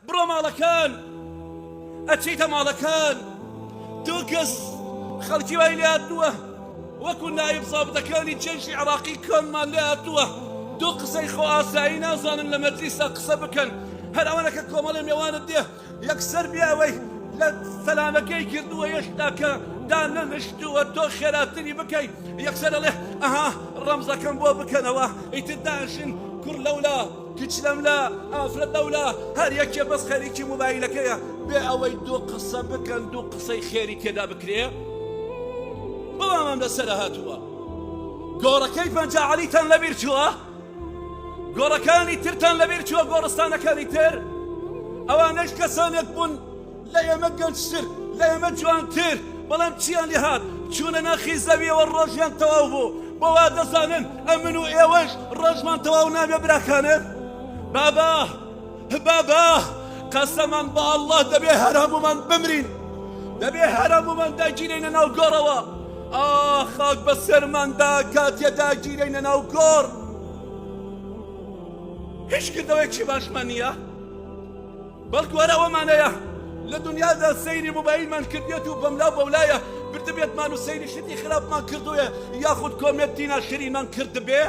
بڕۆ ماڵەکان ئەچیتە ماڵەکان دوو کەس خەڵکی وای لێ هاتووە وەکو نایب زابتەکانی جەیشی عراقی کۆنمان لێ هاتووە دوو قسەی خۆ ئاسایی نازانن لە مەجلیسا قسە بکەن هەر ئەوەنە کە کۆمەڵێ مێوانت دێ یەکسەر بێ ئەوەی لە سەلامەکەی کردووە هێشتا کە دانەنشتووە تۆ خێراتری بکەی یەکسەر ئەڵێ ئەها ڕەمزەکەم بۆ بکەنەوە ئیتر دانشن کوڕ لەولا کچ لەملا ئافرەت لەولا هەر یەکێ بەس خەریکی موبایلەکەیە بێ ئەوەی دوو قسە بکەن دوو قسەی خێری تێدا بکرێ بەڵامم لەسەر هاتووە گۆڕەکەی پەنجا عەلیتان لەبیر چووە گۆڕەکانی ترتان لەبیر چووە گۆڕستانەکانی تر ئەوانەش کەسانێک بوون لە ئێمە گەنجتر، لە ئێمە جوانتر، بەڵام چیان لێ هات؟ چوونە ناخی زەویەوە ڕۆژیان تەواو بوو. بۆ وا دەزانن ئەمن و ئێوەش ڕۆژمان تەواو نابێ براکانم؟ بابا، بابا، قەسەمان بە اللە دەبێ هەر هەموومان بمرین، دەبێ هەر هەموومان داگیرێینە ناو گۆڕەوە. ئاخ خاک بەسەرماندا کاتێ داگیرێینە ناو گۆڕ. هیچ کردەوەیەکی باشمان نییە. بەڵکو هەر ئەوەمان هەیە لە دنیادا سەیری مۆبایلمان کردبێت و بەملا و بەولایە بردبێتمان و سەیری شتی خراپمان کردووە یاخود کۆمێنتی ناشرینمان کردبێ.